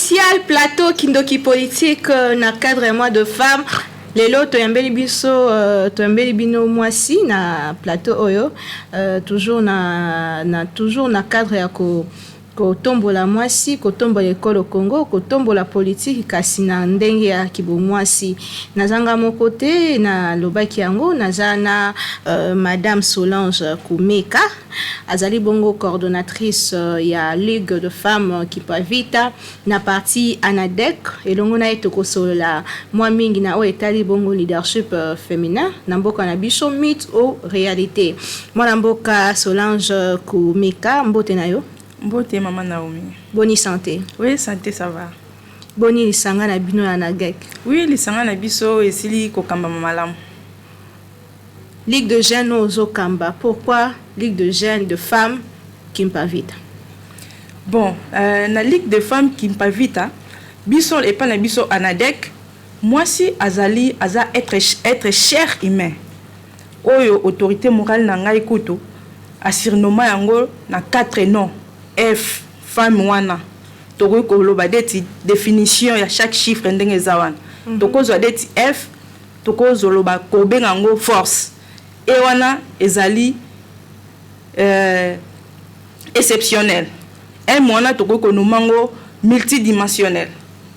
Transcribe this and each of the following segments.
Spécial plateau Kindoki politique na cadre mois de femme. Lelo toyambeli biso toyambeli bino mwasi na plateau oyo, toujours na cadre ya ko kotombola mwasi, kotombola ekolo Congo, kotombola politike, kasi na ndenge ya kibomwasi. Nazanga moko te, nalobaki yango, naza na Madame Solange Kumeka, azali bongo coordonnatrice ya Ligue de femmes Kimpavita na parti ANADEC. Elongo na ye tokosolola mwa mingi na oyo etali bongo leadership féminin na mboka na biso, mythe ou réalité. Mwana mboka Solange Kumeka, mbote na yo. Mbote, mama Naomi. Boni santé? Oui, santé, ça va. Boni lisanga na bino ya ANADEC? Oui, lisanga na biso esili kokambama malamu. Ligue de jeunes oyo ozokamba, pourquoi Ligue de jeunes de femmes Kimpavita? Bon, na Ligue de femmes Kimpavita, biso epai na biso ANADEC, mwasi azali aza être cher humain oyo autorité morale na ngai kutu asurnomma yango na 4 noms. F femme wana, tokoki koloba neti définition ya chaque chiffre ndenge eza wana. Tokozwa neti F, tokozoloba kobenga yango force. E wana ezali exceptionnel. M wana tokoki konoma yango multidimensionnel.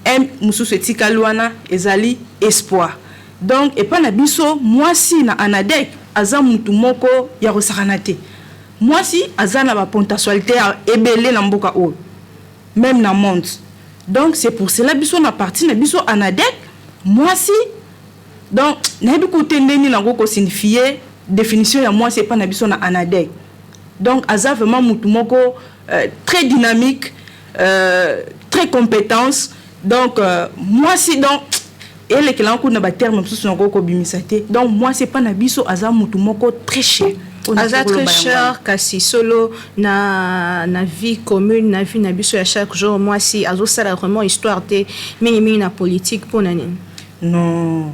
M mosusu etikali wana ezali espoir. Donc epai na biso, mwasi na ANADEC aza mutu moko ya kosakana te. Mwasi aza na bapotentialité ebele na mboka oyo, même na monde. Donc c'est pour cela biso na parti na biso ANADEC, mwasi, donc nayebi kutu ndenge nango kosignifie définition ya mwasi epai na biso na ANADEC. Donc aza vraiment mutu moko très dynamique, très compétence. Donc mwasi, donc elekelanga kuna baterme mosusu nango kobimisa te. Donc mwasi epai na biso aza mutu moko très cher. Aza très cher, kasi solo na vie commune, na vie na biso ya chaque jour, mwasi azosala vraiment histoire te, mingimingi na politique. Mpona nini? Non,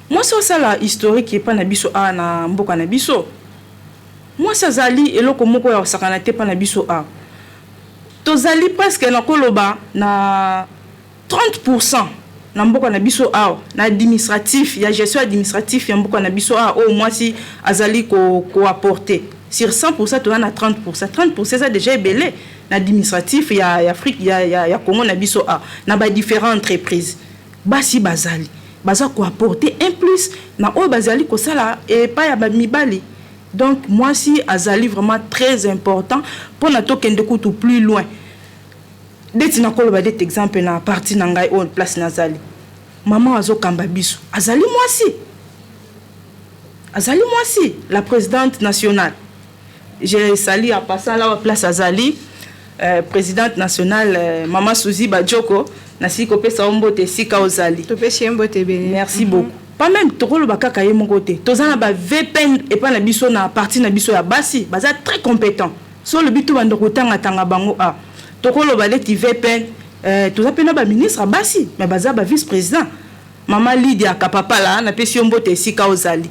mwasi osala historique epai na biso awa na mboka na biso. Mwasi azali eloko moko ya kosakana te. Mpa na biso awa tozali presque na koloba na 30 na mboka na biso awa na administratif ya gestion administratif ya mboka na biso awa oyo mwasi azali koapporter ko sur 100. Toza na 30. 30 eza déjà ebele na administratif ya Afrique, ya Congo na biso awa. Na badifférent entreprise, basi bazali baza koapporter un plus na oyo bazali kosala epai ya bamibali. Donc mwasi azali vraiment très important. Mpona tokende kutu plus loin, neti nakoloba det exemple na parti na ngai oyo place nazali, mama azokamba biso azali mwasi, azali mwasi, la présidente nationale. Je salue en passant là place azali, présidente nationale, mama Suzy Bajoko, nasili kopesa yo mbote esika ozali. Topesi ye mbote ebele. Merci beaucoup. Pas même tokoloba kaka ye moko te, toza na ba VPN epai na biso na parti na biso ya basi, baza très compétent. So olobi to banda kotangatanga bango a, tokoloba neti VPN, toza mpe na baministre ya basi, mais baza bavice président. Mama Lydia Kapapala, napesi yo mbote esika ozali.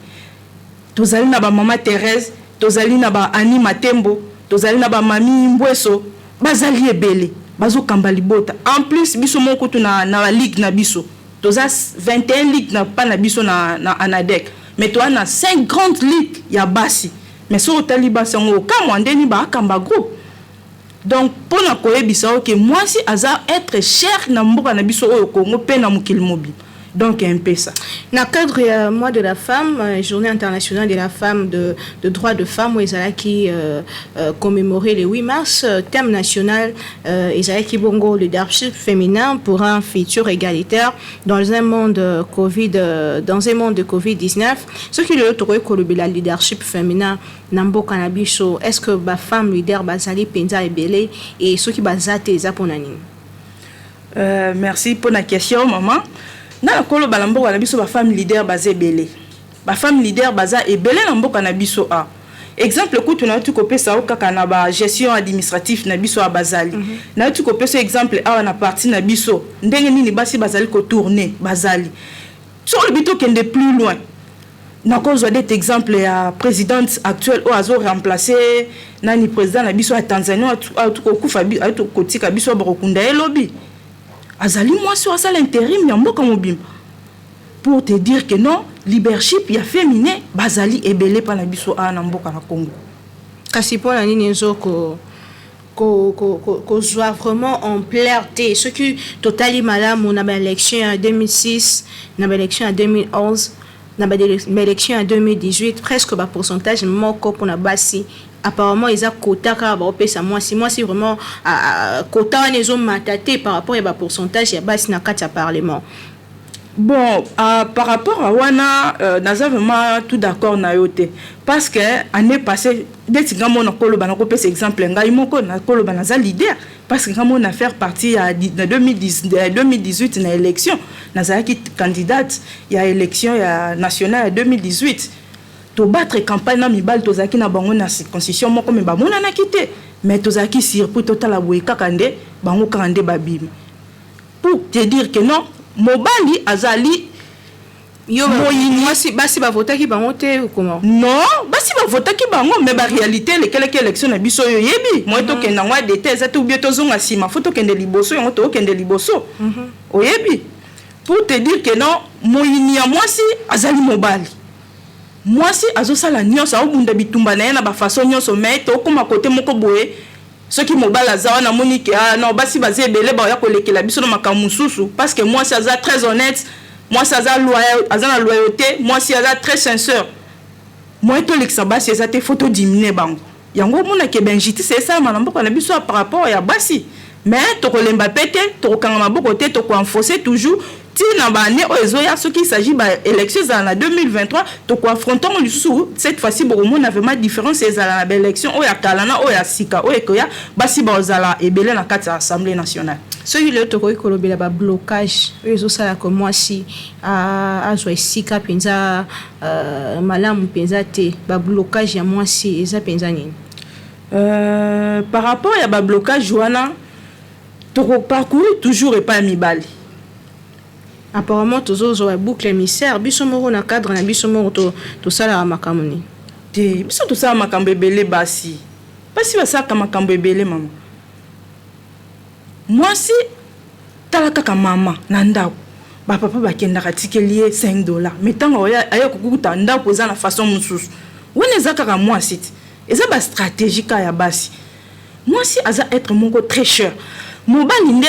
Tozali na bamama Thérèse, tozali na baani Matembo, tozali na bamami Mbweso, bazali ebele bazokamba libota. En plus biso moko kutu na baligue na biso, toza 21 ligue na pa na biso na ANADEC, mais toza na 5 grandes ligues ya basi. Mais soki otali basi yango, okamwa ndeni baakamba groupe. Donc mpona koyebisa oke mwasi aza être cher na mboka na biso oyo Congo mpe na mokili mobimba. Donc un peu ça. Na cadre ya mois de la femme, journée internationale de la femme, de droits de femme oyo ezalaki commémoré le 8 mars, thème national ezalaki bongo leadership féminin pour un futur égalitaire dans un monde de Covid-19. Soki lelo tokoki kolobela leadership féminin na mboka na biso, est ce que bafemme leader bazali mpenza ebele? E soki baza te, eza mpona nini? Merci mpona question, mama. Nga na koloba na mboka na biso bafemme leader baza ebele, bafemme leader baza ebele na mboka na biso. A exemple kutu nauti kopesa o kaka na bagestion administrative na biso ya bazali. Nauti kopesa exemple awa na parti na biso, ndenge nini basi bazali kotourne bazali. So olobi tokende plus loin, nakozwa det exemple ya présidente actuelle oyo azoremplace nani, président na biso ya Tanzanie auti kokufa, auti kotika biso, bakokunda ye lobi. Azali mwasi oyo asala intérim ya mboka mobimba. Pour te dire que non, leadership ya féminin bazali ebele mpa na biso awa na mboka na Congo. Kasi mpona nini ezoko kozwa vraiment ampleur te? Soki totali malamu, na baélection ya 2006, na baélection ya 2011, na baélection ya 2018, presque bapourcentage moko mpona basi. Apparemment eza quota kaka baopesa mwasi. Mwasi vraiment, quota wana ezomata te par rapport ya bapourcentage ya basi na kati ya parlement. Bon, par rapport à wana, naza vraiment tout d'accord na yo te, parce que année passée, neti nga mona koloba, nakopesa exemple ngai moko, nakoloba naza leader, parce que nga mona faire partie ya na 2010, 2018 na élection, nazalaki candidate ya élection ya nationale ya 2018. Tobattre campagne na mibali tozalaki na bango na circonscription moko, me bamonanaki te. Mais tozalaki surpris, totala boye kaka nde bango kaka nde babimi. Pour te dire que non, mobali azali Yo moyini. Basi bavotaki bango te ou comment? Non, basi bavotaki bango, mais baréalité elekelaki élection na biso oyo oyebi moye. Tokende yango adete eza te, ubie tozonga nsima, fo tokende liboso, yango tokokende liboso. Oyebi, pour te dire que non, moyini ya mwasi azali mobali. Mwasi azosala nyonso, aobunda bitumba na ye na bafaçon nyonso, mais tokóma kote moko boye, soki mobali aza wana, amoni ke ah non, basi baza ebele, baoya kolekela biso na makambo mosusu, parce que mwasi aza très honnête, mwasi aza loyal, aza na loyauté, mwasi aza très sincère. Moye tolekisa basi eza te, fo todiminuer bango. Yango omonake bainjustice esalama na mboka na biso par rapport ya basi. Mais tokolemba mpe te, tokokanga maboko te, tokoenfoncer toujours ntina baannée oyo ezoya. Soki il s'agit baélection ezala na 2023, tokoaffronter ngo lisusu. Cette fois-ci bokomona vraiment différence ezala na baélection oyo ya kala na oyo ya sika oyo ekoya. Basi bazala ebele na kati ya Assemblée nationale. Soki lelo tokoki kolobela bablocage oyo ezosalaka mwasi azwa esika mpenza malamu mpenza te, bablocage ya mwasi eza mpenza nini? Par rapport ya bablocage wana, tokoparcourir toujours epai ya mibali. Apparemment tozozwa bouc émissaire biso moko na cadre na biso moko. Tosalaka makambo nini? Te, biso tosala makambo ebele. Basi basalaka makambo ebele, mama. Mwasi, tala kaka mama na ndako, bapapa bakendaka, tikeli ye 5 $, mais ntango aye kokuta ndako eza na façon mosusu. Wana eza kaka mwasi te, eza bastratégie kaka ya basi. Mwasi aza être moko très cher. Mobali nde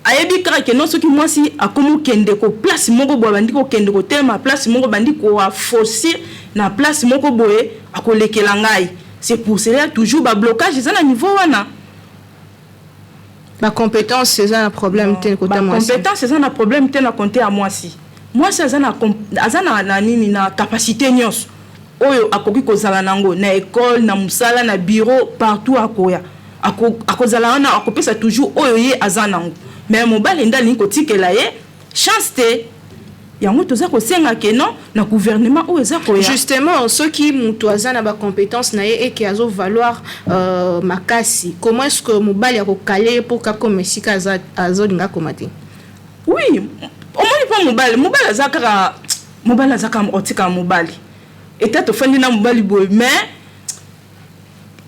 ayebi kaka ke non, soki mwasi akomi okende ko place moko boye, abandi kokende kotelema place moko, bandi koafosie na place moko boye, akolekela ngai. C'est pour cela toujours bablocage eza na niveau wana. Bacompétence eza na problème te kota mwasi? Bacompétence eza na problème te na côté ya mwasi. Mwasi aza na nini, na capacité nyonso oyo akoki kozala nango na école, na mosala, na bureau, partout akoya, akozala wana, akopesa toujours oyo ye aza nango. Mais mobali nde alingi kotikela ye chance te. Yango toza kosenga ke non, na gouvernement oyo eza koya. Justement, soki moto aza na bacompétence na ye eke azovaloir makasi, comment est ce que mobali akokale ye mpo kakoma esika azolinga akoma te? Oui, omoni, mpo mobali aza kaka mobali, aza kaka otikaka mobali. Eta tofandi na mobali boye, mais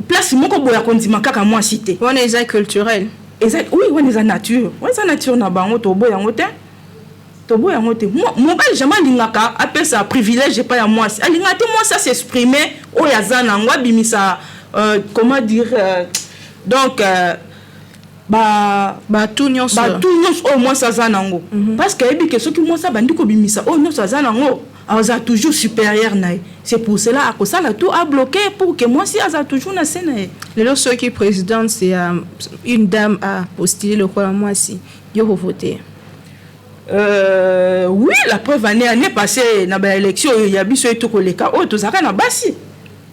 place moko boye akondima kaka mwasi te. Wana eza culturel? Eza, oui, wana eza nature, wana eza nature na bango. Toboya yango te, toboya yango te. Mobali jamais alingaka apesa privilège epai ya mwasi. Alingaka te mwasi as'exprime oyo aza nango, abimisa, comment dire, donc ba batu nyonso. Batu nyonso oyo mwasi aza nango, parce que ayebi ke soki mwasi abandi kobimisa oyo nyonso aza nango, aza toujours supérieur na ye. C'est pour cela akosala tout abloquer pour que mwasi aza toujours na se na ye. Lelo soki présidente ya une dame a postulé lokola mwasi, yo kovote? Oui, la preuve, année passée na baélection oyo ya biso ye tokoleka oyo, tozalaka na basi.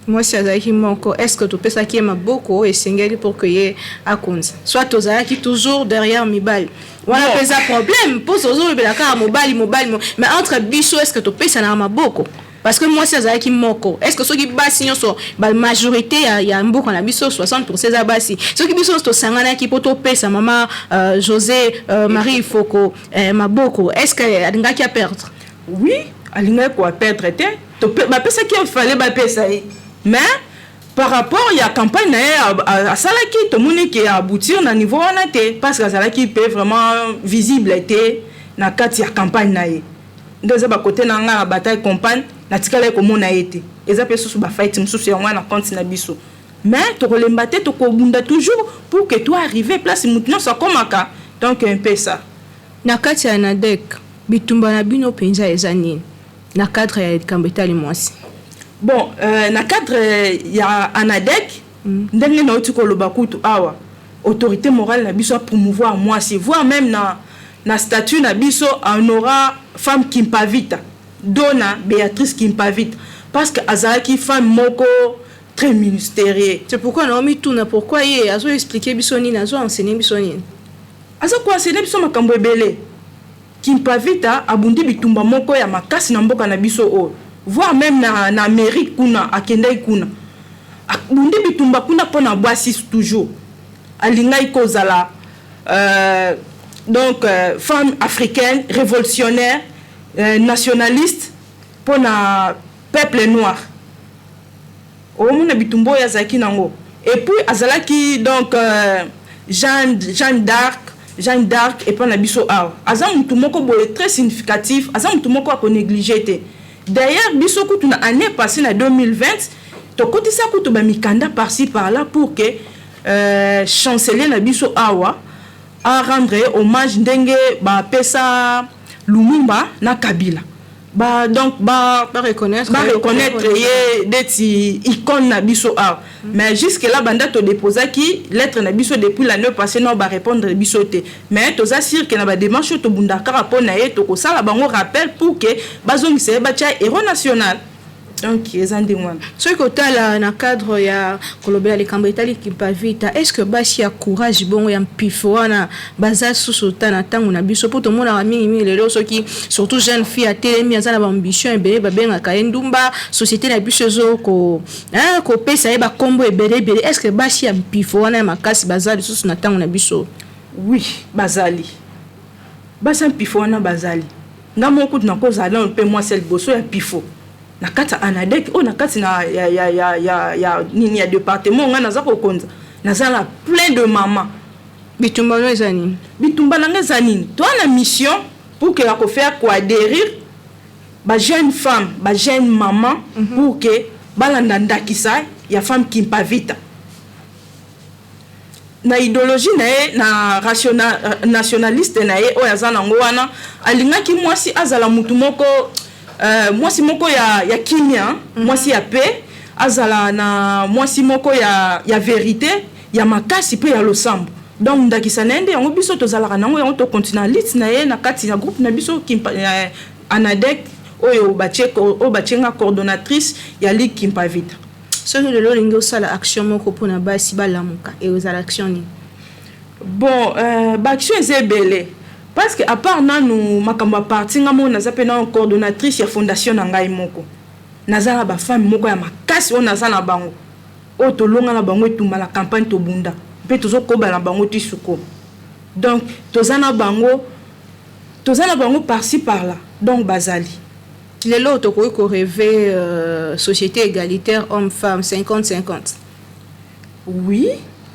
Mwasi azalaki moko. Est ce que topesaki ye maboko oyo esengeli pour que ye akonza, soit tozalaki toujours derrière mibali wana? Mpe eza problème, mpo tozolobela kaka mobali, mobali, mais entre biso, est ce que topesanaka maboko? Parce que mwasi azalaki moko. Est ce que soki basi nyonso, bamajorité ya mboka na biso, 60 eza basi, soki biso nyonso tosanganaki mpo topesa mama José Marie Ifoko maboko, est ce que alingaki aperdre? Oui, alingaki koaperdre te. Bapesaki ye, fale bapesa ye, mais Par rapport ya campagne na ye asalaki, tomoni ke aboutir na niveau wana te, parce que azalaki mpe vraiment visible te na kati ya campagne na ye. Nde eza bakote na ngai na bataille campagne, natikala ye komona ye te. Eza mpe susu bafight mosusu yango wana na compte na biso, mais tokolemba te, tokobunda toujours pour que to arrive place motu nyonso akomaka. Donc un peu ça. Na kati ya ANADEC, bitumba na bino mpenza eza nini na cadre ya likambo etali mwasi? Bon, na cadre ya ANADEC, ndenge nauti koloba kutu awa, autorité morale na biso promouvoir mwasi, voire même na statut na biso honora femme Kimpavita, Dona Béatrice Kimpavita, parce que azalaki femme moko très ministérieux. C'est pourquoi naomi tuna pourquoi ye azo expliquer biso nini, azo enseigner biso nini. Aza koenseigner biso makambo ebele. Kimpavita abundi bitumba moko ya makasi na mboka na biso oyo, voire même na Amérique kuna. Akendaki kuna, abundi bitumba kuna mpo na bwasi. Toujours alingaki kozala donc femme africaine révolutionnaire, nationaliste mpo na peuple noir. Omona bitumba oyo azalaki nango. Et puis azalaki donc Jeanne d'Arc, Jeanne d'Arc epai na biso awa. Aza mutu moko boye très significatif, aza mutu moko akonéglige te. D'ailleurs, biso kutu na année passée, na 2020, tokotisa kutu bamikanda par-ci par-là pour que chancelier na biso awa arendre ye hommage, ndenge bapesa Lumumba na Kabila ba, donc ba reconnaître. Ba reconnaître ye neti icône na biso awa. Mais jusque là, banda todéposaki lettre na biso depuis l'année passée, no barépondre biso te. Mais toza sûr ke na badémarche oyo tobunda kaka mpo na ye, tokosala bango rappel pour ke bazongisa ye, batia héros national. Donc eza ndenge wana. Soki kotala na cadre ya kolobela likambo etali Kimpavita, est ce que basi ya courage bongo, ya mpifo wana, baza susu ta na ntango na biso? Mpo tomonaka mingimingi lelo, soki surtout jeune fille atelemi, aza na baambition ebele, babengaka ye ndumba. Société na biso ezo kopesa ye bakombo ebele ebele. Est ce que basi ya mpifo wana ya makasi baza lisusu na ntango na biso? Oui, bazali. Basi ya mpifo wana bazali. Nga moko kutu nakozala nano mpe mwasi ya liboso ya mpifo na kati ya ANADEC oyo, na kati na ya nini, ya département ngai naza kokonza. Naza na plein de mama. Bitumba no eza nini? Bitumba na ngai eza nini? Toa na mission pour que ya kofaire koadhérir bajeune femme, bajeune maman, pour que balanda ndakisa ya femme Kimpavita na idéologie na ye, na nationaliste na ye oyo aza nango wana. Alingaki mwasi azala mutu moko, mwasi moko ya kimia, mwasi ya paix, azala na mwasi moko ya vérité, ya makasi mpe ya losambo. Donc ndakisa na ye nde yango biso tozalaka nango, yango tokontinue na lutte na ye na kati ya groupe na biso ANADEC oyo batie nga coordonnatrice ya Ligue Kimpavita. Soki lelo olingi osala action moko mpona basi balamuka, ekozala action nini? Bon, baaction eza ebele, parce que à part nanu makambo ya parti, nga moko naza mpe na coordonnatrice ya fondation na ngai moko. Naza na bafemme moko ya makasi oyo naza na bango, oyo tolonga na bango etumba na campagne, tobunda mpe tozokoba na bango ti suko. Donc toza na bango par-ci par-là, donc bazali. Lelo tokoki korêver société égalitaire homme femme 50-50? Oui,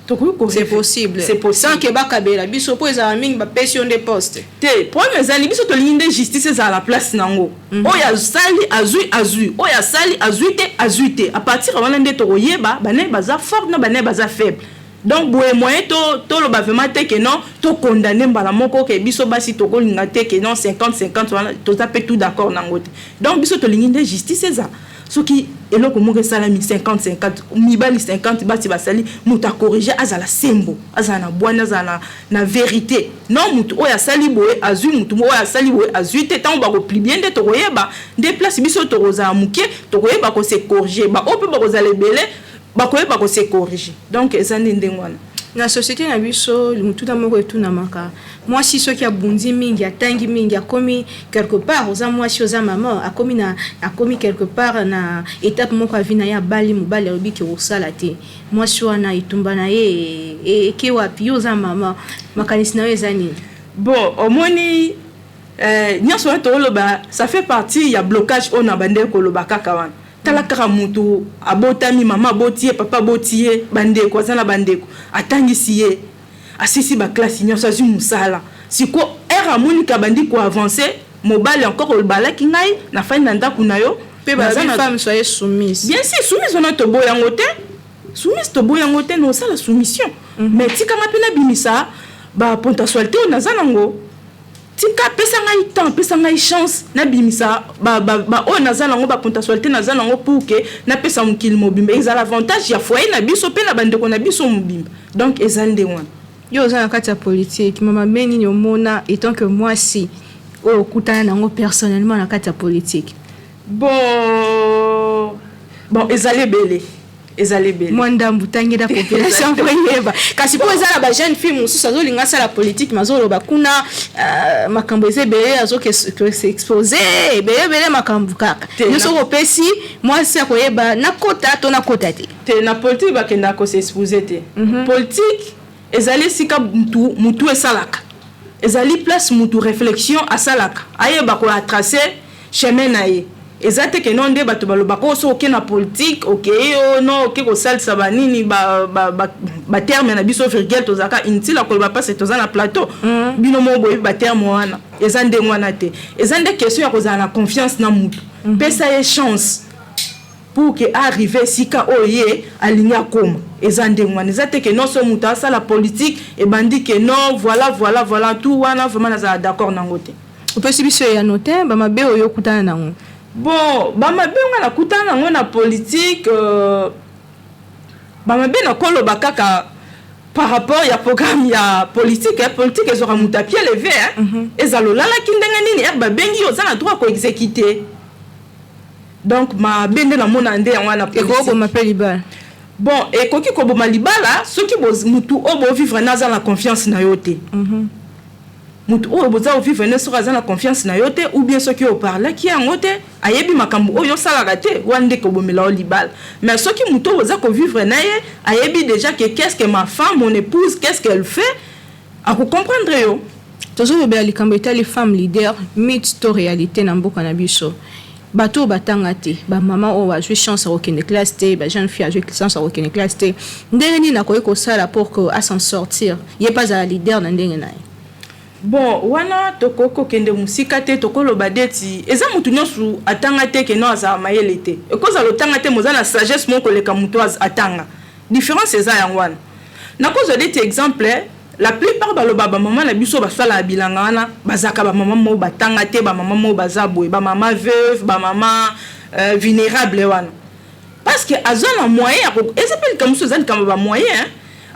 tokoki. C'est possible? C'est possible. Sans ke bakabela biso, mpo ezala mingi bapesi yo nde poste. Te, problème ezali, biso tolingi nde justice ezala na place nango. Oyo asali azwi, azwi. Oyo asali azwi te, azwi te. À partir wana nde tokoyeba banani baza fort na banani baza faible. Donc boye moyen toloba vraiment te ke non, tokondane mbala moko ke biso basi tokolinga te ke non, 50 50 wana toza mpe tout d'accord nango te. Donc biso tolingi nde justice eza. Soki eloko moko esalami, 50 50, mibali 50, basi basali, moto akorige azala sembo, azala na bwani, azala na vérité. Non, motu oyo asali boye azwi, motu oyo asali boye azwi te. Ntango bakopublier nde tokoyeba nde place biso tokozala moke, tokoyeba kose corriger. Baoyo mpe bakozala ebele bakoyeba kose corriger. Donc eza nde ndenge wana. Na société na biso, motuna moko etunamaka: mwasi soki abundi mingi, atangi mingi, akomi quelque part, oza mwasi, oza mama, akomi quelque part na étape moko ya vie na ye, abali mobali, alobi ke kosala te, mwasi wana etumba na ye eke wapi? Yo oza mama, makanisi na yo eza nini? Bon, omoni, nyonso wana toloba, ça fait partie ya blocage oyo na bandeki koloba kaka wana. Tala kaka moto abotami, mama aboti ye, papa aboti ye, bandeko, aza na bandeko, atangisi ye, asisi baklasi nyonso, azwi mosala. Siko ere amoniki abandi koavancer, mobali encore obalaki ngai, nafandi na ndako na yo. Mpe balobi femme soyez soumise. Bien sûr, soumise wana toboya yango te. Soumise toboya yango te, na osala soumission, mais tikanga mpe nabimisa bapotentialité oyo naza nango. Tika, pesa ngai temps, pesa ngai chance nabimisa oyo naza nango, bapotentialité naza nango, pour que napesa mokili mobimba, ezala avantage ya foyer na biso mpe na bandeko na biso mobimba. Donc eza nde wana. Yo oza na kati ya politique, mama, me nini omona étant que mwasi oyo okutana nango personnellement na kati ya politique? Bon, ezali ebele, ezali ebele. Mwa ndambu tangela population mpo eyeba. Kasi mpo eza na bajeune fille mosusu azolinga asala politique, mais azoloba kuna makambo eza ebele, azokoexpose ebele ebele makambo kaka. Nyonso okopesi mwasi akoyeba nakota to nakota te. Te, na politique bakendaka kos'exposer te. Politique ezali esika mutu esalaka, ezali place mutu réflexion asalaka, ayeba koatracer chemin na ye. Eza te ke no nde bato balobaka oyo so oke na politique, okei o no oke kosalisa banini, baterme na biso virgule tozalaka inutile ya koloba mpasi toza na plateau. Bino moko boyebi baterme wana. Eza ndenge wana te. Eza nde question ya kozala na confiance na mutu, pesa ye chance pour que arrive esika oyo ye alingi akoma. Eza ndenge wana. Eza te ke non, so moto asala politique ebandi ke non, voilà, voilà, voilà, tout wana vraiment nazala d'accord nango te. Opesi biso eyano te, bamabe oyo okutana nango. Bon, bamabe nga nakutana nango na politique, bamabe nakoloba kaka par rapport ya programme ya politique, eh. Politique ezwaka moto à pied levé, eh. Ezala olalaki ndenge nini, ere babengi yo, oza na droit koexécuter. Donc mabe nde namona nde yango wana. Ekoboma mpe libala? Bon, ekoki koboma libala soki mutu oyo bovivre na aza na confiance na yo te. Mutu oyo boza kovivre ne, soki aza na confiance na yo te, ou bien soki oparlaki yango te, ayebi makambo oyo osalaka te, wana nde kobomela yo libala. Mais soki mutu oyo boza kovivre na ye ayebi déjà que qu'est-ce que ma femme, mon épouse, qu'est-ce qu'elle fait, akocomprendre yo. Tozolobela likambo etali femme leader, mythe to réalité na mboka na biso. Bato oyo batanga te, bamama oyo bazwi chance ya kokende classe te, bajeune fille azwi chance ya kokende classe te, ndenge nini akoki kosala pour que as'en sortir, ye mpe azala leader na ndenge na ye? Bon, wana tokoki kokende mosika te. Tokoloba deti eza motu nyonso atanga te ke no azala mayele te. Ekozala otanga te, moza na sagesse moko koleka motu atanga. Différence eza yango wana. Nakozwa deti exemple, la plupart baloba bamama na biso basalaka bilanga wana, bazalaka bamama moko batanga te, bamama moko baza boye, bamama veuve, bamama vulnérable wana, parce que aza na moyen ya eza mpe likambo mosusu, eza likambo bamoyen.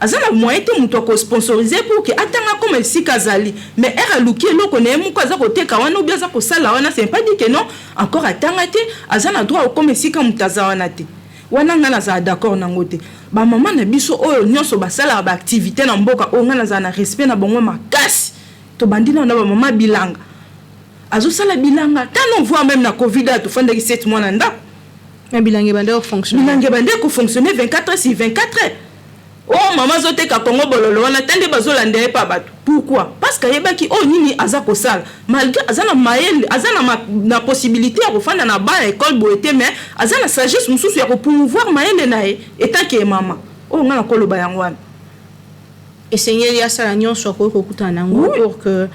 Aza na moyen te moto akosponsoriser pour que atanga koma esika azali. Mais ere aluki eloko na ye moko, aza koteka wana ou bien aza kosala wana, c'est pas dit que non, encore atanga te, aza na droit okoma esika moto aza wana te. Wana ngai nazala d'accord nango te. Bamama na biso oyo nyonso basalaka baactivité na mboka oyo, ngai nazala na respect na bango makasi. Tobandi nano na bamama bilanga, azosala bilanga tano, voire même na Covid oyo tofandaki 7 mois na ndako. Mais bilanga ebande kofonctionne. Bilanga ebande kofonctionne 24 heures sur 24 heures. Oyo mama azoteka kongo bololo wana te nde bazolanda ye pa bato. Pourquoi? Parce que ayebaki oyo nini aza kosala, malgré aza na mayele, aza na possibilité ya kofanda na ba ya école boye te, mais aza na sagesse mosusu ya kopromouvoir mayele na ye etake mama oyo. Ngai nakoloba yango wana. Esengeli asala nyonso akoki kokutana nango pour que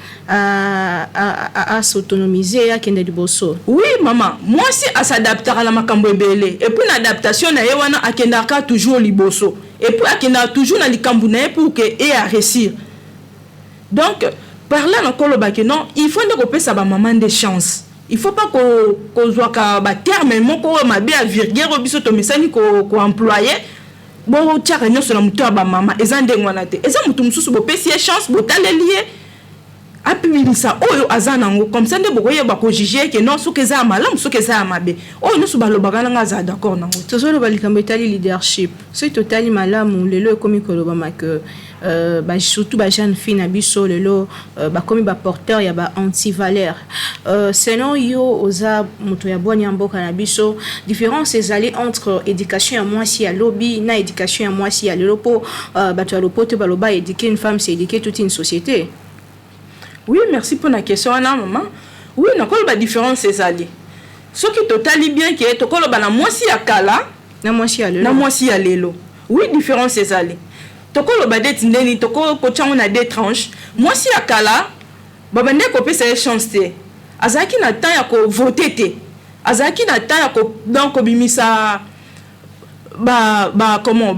asautonomiser, akende liboso. Oui mama, mwasi as'adaptaka na makambo ebele, et puis na adaptation na ye wana akendaka toujours liboso, et puis akendaka toujours na likambo na ye pour que e aréussir. Donc par là nakoloba ke non, il faut nde kopesa bamama nde chance. Il faut pas kozwaka baterme moko oyo mabe ya vulgaire oyo biso tomesani koemployer, botiaka nyonso na moto ya bamama. Eza ndenge wana te. Eza motu mosusu, bopesi ye chance, botaleli ye, apimisa oyo aza nango, comme ça nde bokoyeba kojuger ke non, soki eza ya malamu, soki eza ya mabe. Oyo nyonso balobaka nanga azala d'accord nango. Tozoloba likambo etali leadership. Soki totali malamu, lelo ekomi kolobama ke surtout bajeune fille na biso lelo bakomi baporteur ya ba-antivaleur. Selon yo, oza moto ya bwanya ya mboka na biso, différence ezali entre éducation ya mwasi ya lobi na éducation ya mwasi ya lelo? Mpo bato ya lopoto baloba: éduquer une femme, c'est éduquer toute une société. Oui, merci pour la question wana, mama. Oui, nakoloba différence ezali. Soki totali bien ke tokoloba na mwasi ya kala na mwasi ya lelo, na mwasi ya lelo, oui, différence ezali. Tokoloba deti ndeni tokotia yango na deux tranches. Mwasi ya kala, babandaki kopesa ye chance te, azalaki na temps ya kovote te, azalaki na temps ya donc kobimisa ba comment,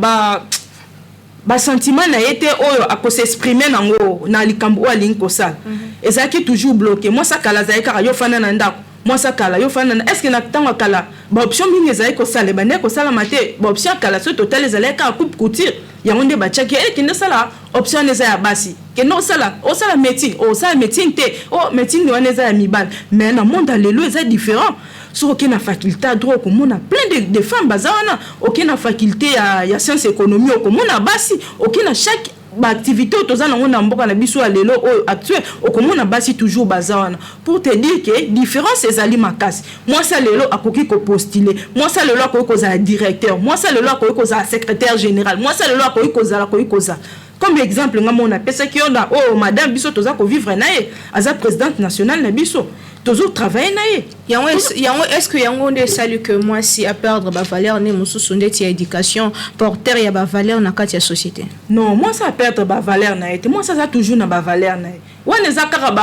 basentiment na ye te oyo akos'exprimer nango na likambo oyo alingi kosala. Ezalaki toujours bloqué. Mwasi akala azalaki kaka: yo fanda na ndako. Mwasi akala, yo fanda na... est ce que na ntango ya kala baoption mingi ezalaki kosala? Ebandaki kosalama te. Baoption ya kala, soki totali, ezalaki kaka coupe couture. Yango nde batiaki e kende osala option wana eza ya basi, kende osala, osala médecine, osala médecine te, o médecine wana eza ya mibali. Mais na monde ya lelo eza différent. Soki okei na faculté ya droit, okomona plein de femmes baza wana. Okei na faculté ya science économie, okomona basi. Okei na chaque baactivité oyo toza nango na mboka na biso ya lelo oyo actuel, okomona basi toujours baza wana. Pour te dire ke différence ezali makasi. Mwasi ya lelo akoki kopostuler, mwasi ya lelo akoki kozala directeur, mwasi ya lelo akoki kozala secrétaire général, mwasi ya lelo akoki kozala, akoki kozala. Comme exemple, nga mona apesaki yo na oyo madame biso toza kovivre na ye, aza présidente nationale na biso, tozotravaille na ye. Yango, est ce que yango nde esali ke mwasi aperdre bavaleur nde mosusu, ndeti ya éducation, porteur ya bavaleur na kati ya société? Non, mwasi aperdre bavaleur na ye te. Mwasi aza toujours na bavaleur na ye. Wana eza kaka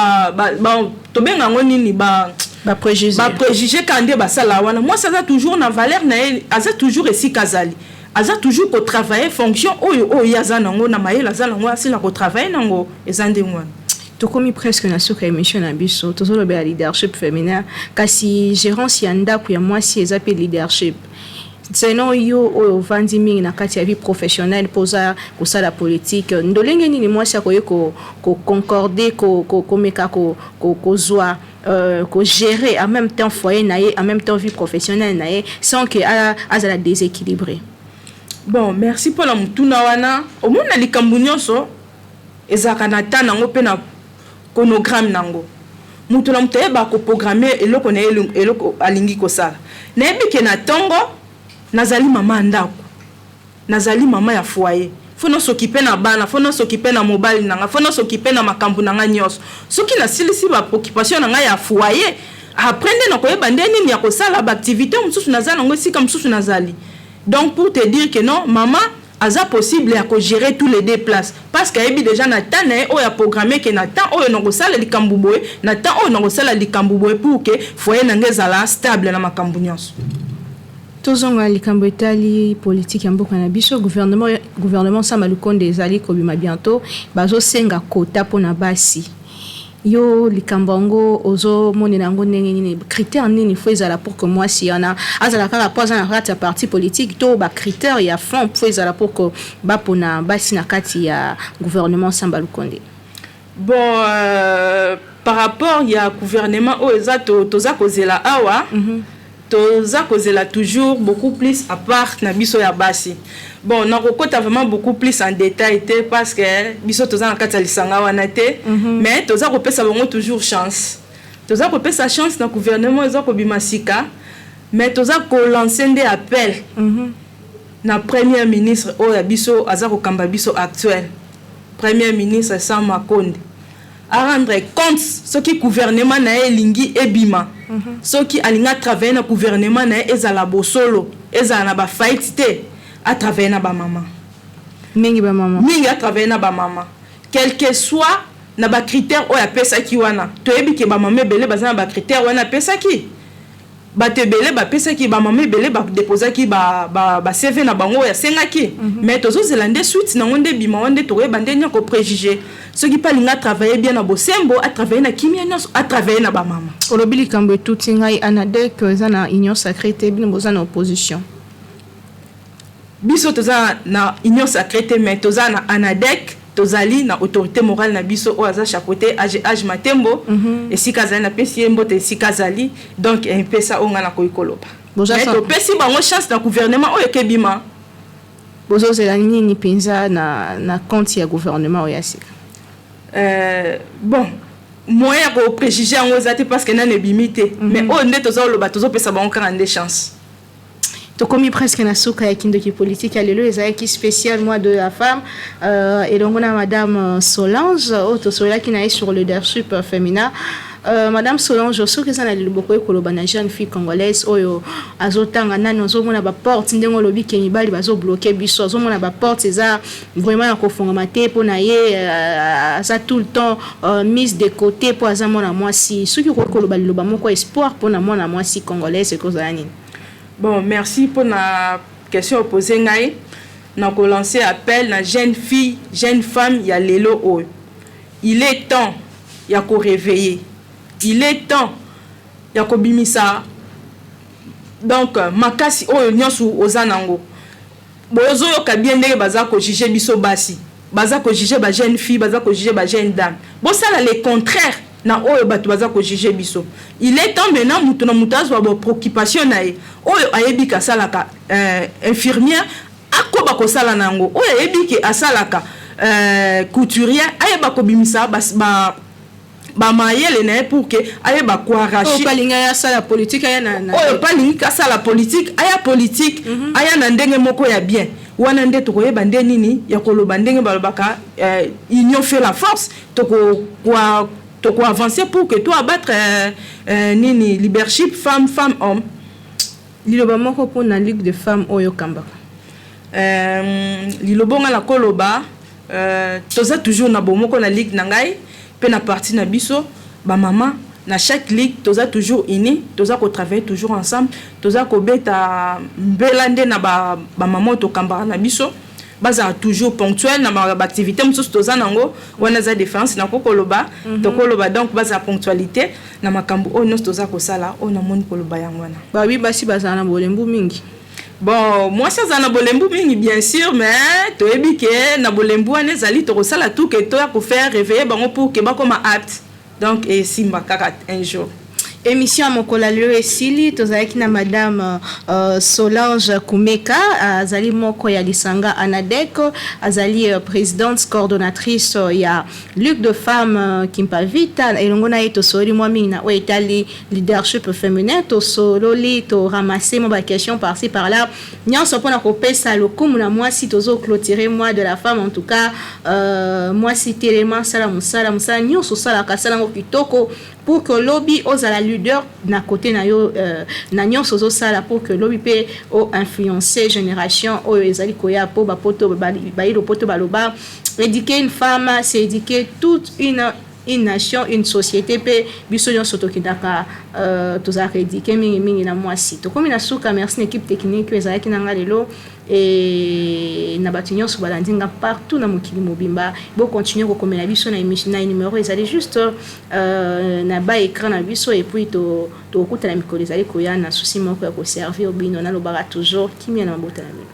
tobenga yango nini, ba bapréjugé. Bapréjugé kaka nde basala wana. Mwasi aza toujours na valeur na ye, aza toujours esika azali, aza toujours kotravaille fonction oyo ye aza nango na mayele, aza nango, asila kotravaille nango, eza ndenge wana. Tokomi presque na suka ya émission na biso. Tozolobela leadership féminin, kasi gérance ya ndako ya mwasi eza mpe leadership. Selon yo oyo ovandi mingi na kati ya vie professionnelle mpo oza kosala politique, ndolenge nini mwasi akoki koconcorde, komeka kozwa, kogérer en même temps foyer na ye, en même temps vie professionnelle na ye, sans que azala déséquilibré? Bon, merci mpona motuna wana. Omona, likambo nyonso ezalaka na temps nango mpe na chronogramme nango. Moto na moto ayeba koprogramme eloko na ye, eloko alingi kosala. Nayebi ke na ntongo nazali mama ya ndako, nazali mama ya foyer, faut nas'occuper na bana, faut nas'occuper na mobali na nga, faut nas'occuper na makambo na nga nyonso. Soki nasilisi bapreoccupation na ngai ya foyer, après nde nakoyeba nde nini ya kosala baactivité mosusu naza nango esika mosusu nazali. Donc pour te dire que non, mama aza possible ya kogérer tous les deux places, parce que ayebi déjà na temps na ye oyo aprogramme ke na temps oyo nakosala likambo boye, na temps oyo nakosala likambo boye, pour ke foyer na ngai ezala stable na makambo nyonso. Tozonga likambo etali politike ya mboka na biso. Gouvernement Sama Lukonde ezali kobima bientôt. Bazosenga quota mpona basi. Yo, likambo yango ozomonela yango ndenge nini? Critère nini faut ezala pour que mwasi wana azala kaka mpo aza na kati ya parti politique, to bacritère ya fond faut ezala pour que bapona basi na kati ya gouvernement Samba Lukonde? Bon, par rapport ya gouvernement oyo eza, toza kozela awa, toza kozela toujours beaucoup plus à part na biso ya basi. Bon, nakokota vraiment beaucoup plus en détail te, parce que biso toza na kati ya lisanga wana te. Mais toza kopesa bango toujours chance, toza kopesa chance na gouvernement eza kobima sika. Mais toza kolancer nde appel na premier ministre oyo ya biso aza kokamba biso actuel, premier ministre Sama Konde, arendre compte soki gouvernement na ye elingi ebima. Soki alingi atravaille na gouvernement na ye, ezala bosolo, ezala na bafaillite te, atravaille na bamama. Mingi bamama. Mingi atravaille na bamama, quel que soit na bacritère oyo apesaki wana. Toyebi ke bamama ebele baza na bacritère wana apesaki. Bato ebele bapesaki, bamama ebele badéposaki ba CV na bango oyo asengaki. Mais tozozela nde suite nango nde ebima wana nde tokoyeba nde nini kopréjuge. Soki mpe alingi atravaille bien na bosembo, atravaille na kimia nyonso, atravaille na bamama. Olobi likambo etuti ngai. ANADEC eza na union sacrée te, bino boza na opposition. Biso toza na union sacrée te, mais toza na ANADEC, tozali na autorité morale na biso oyo aza chapeauté age Matembo. Esika azali, napesi ye mbote esika azali. Donc epesa oyo ngai nakoki koloba, topesi bango chance na gouvernement oyo ekebima. Bozozela nini mpenza na compte ya gouvernement oyo ya sika? Bon, moyen ya kopréjuge yango eza te, parce que nani ebimi te. Mais oyo nde toza koloba, tozopesa bango kaka nde chance. Tokomi presque na suka ya Kindoki Politique ya lelo. Ezalaki spécial mois de la femme, elongo na madame Solange oyo tosololaki na ye sur le leadership féminin. Madame Solange, soki eza na liloba okoki koloba na jeune fille congolaise oyo azotanga nani, azomona baporte, ndenge olobi ke mibali bazobloquer biso, azomona baporte eza vraiment ya kofungama te mpo na ye, aza tout le temps mise de côté mpo aza mwana mwasi, soki okoki koloba liloba moko espoir mpona mwana mwasi congolaise, ekozala nini? Bon, merci mpona question opose ngai. Na kolancer appel na jeune fille, jeune femme ya lelo oyo: il est temps ya koréveiller, il est temps ya kobimisa donc makasi oyo nyonso oza nango. Bozoyoka bien ndenge baza kojuger biso basi, baza kojuger bajeune fille, baza kojuger bajeune dame. Bosala le contraire na oyo bato baza kojuger biso. Il est temps maintenant moto na moto azwa bapréoccupation na ye. Oyo ayebi ke asalaka infirmière, akoba kosala na yango. Oyo ayebi ke asalaka couturier, ayeba kobimisa bamayele na ye pour ke ayeba koarracher. Alingi asala politique, aya na oyo mpe alingi asala politique, aya politique, aya na ndenge moko ya bien. Wana nde tokoyeba nde nini ya koloba, ndenge balobaka union fait la force. Tokoavancer pour que to abattre nini, leadership femme, femme, homme. Liloba moko mpona Ligue de femmes oyo okambaka. Liloba nga na koloba, toza toujours na bomoko na ligue na ngai mpe na parti na biso bamama. Na chaque ligue toza toujours unis, toza kotravailler toujours ensemble, toza kobeta mbela nde na bamama oyo tokambaka na biso bazala toujours ponctuel na baactivité mosusu toza nango. Wana eza différence nako koloba, tokoloba donc bazala ponctualité na makambo oyo nyonso toza kosala. Oyo namoni koloba yango wana. Babi basi bazala na bolembu mingi. Bon, mwasi aza na bolembu mingi, bien sûr, mais toyebi ke na bolembu wana ezali tokosala tout ke toya kofaire réveiller bango pour ke bakoma apte. Donc esimba kaka un jour. Émission ya mokolo ya lelo esili. Tozalaki na madame Solange Kumeka, azali moko ya lisanga ANADEC, azali présidente coordonnatrice ya Ligue de femmes Kimpavita. Elongo na ye tosololi mwa mingi na oyo etali leadership féminin. Tosololi, toramasser mwa baquestion par-ci par-là, nyonso mpona kopesa lokumu na mwasi. Tozoclôturer mois de la femme. En tout cas, mwasi telema, sala mosala, mosala nyonso osalaka, sala yango kitoko pour que lobi ozala leader na côté na yo, na nyonso ozosala, pour que lobi mpe oinfluencer génération oyo ezali koya. Mpo bapoto bayi lopoto baloba: éduquer une femme, c'est éduquer toute une nation, une société. Mpe biso nyonso tokendaka, tozalaka éduqué mingimingi na mwasi. Tokomi na suka. Merci na équipe technique oyo ezalaki na nga lelo e na bato nyonso balandi nga partout na mokili mobimba. Bocontinuer kokomela biso na émission na numéro ezali juste na ba écran na biso. Et puis tokokutana mikolo ezali koya na souci moko ya koservir bino. Nalobaka toujours kimia na mabota na bino.